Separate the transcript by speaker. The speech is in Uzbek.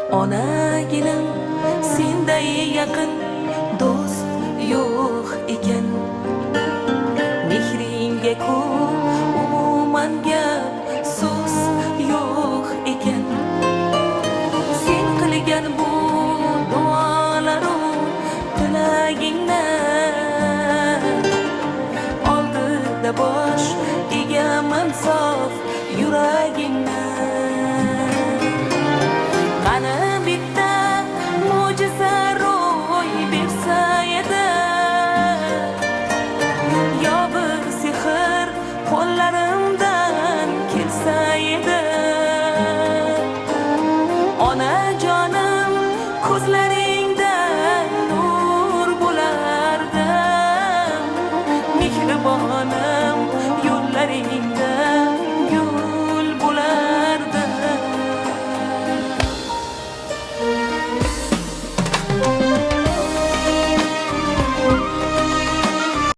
Speaker 1: Onaginam senday yaqin do'st yo'q ekan. Mehringga ko'p umuman gap so'z yo'q ekan. Sen qilgan bu duolaru tilagingni oldida bosh egaman sof yuragingni.